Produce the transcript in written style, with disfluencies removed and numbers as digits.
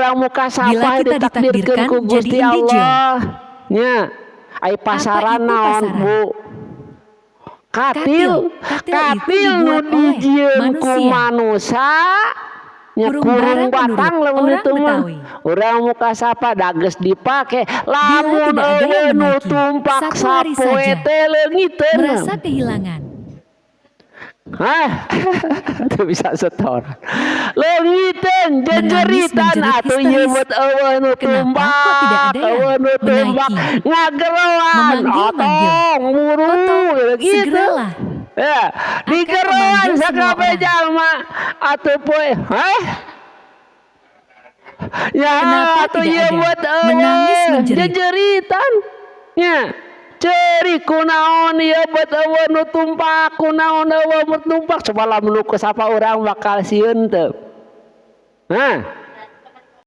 Urang Bila mukasabah kita ditakdirkeun ditakdirkan ku jadi Gusti indijo. Allah nya. Ai Apa pasaran itu naon, pasaran? Bu? Katil. Katil. Katil itu Katil nu dibuat oleh dijieun ku manusia. Manusia nya. Kurung Kurung barang batang menurut lamun orang itu mah. Betawi. Urang mukasabah da geus dipake. Bila Lamun tidak ada yang euweuh nu menaiki, tumpak satu hari sapoe saja. Teh leungiteun. Merasa kehilangan. Hah? Teu bisa setoran. Leungiteun Menangis jejeritan menjerit atuh ieu histeris. Meut euweuh nu Kenapa kok tidak tumpak, ada yang euweuh nu tumpak menaiki? Ngageroan, Memanggil-manggil. "Otong, buru," Otong, gitu. segeralah. Ya, Akan digeroan memanggil semua sakabeh orang. Jalma atuh poe. Hah? Ya, Kenapa atuh tidak ieu ada? Meut Menangis euweuh menjerit. Jejeritan. Nya. Ceurik, kunaon ieu beut euweuh nu tumpak, kunaon euweuh nu tumpak? Coba lamun nu kusapa urang bakal sieun teu? Hah?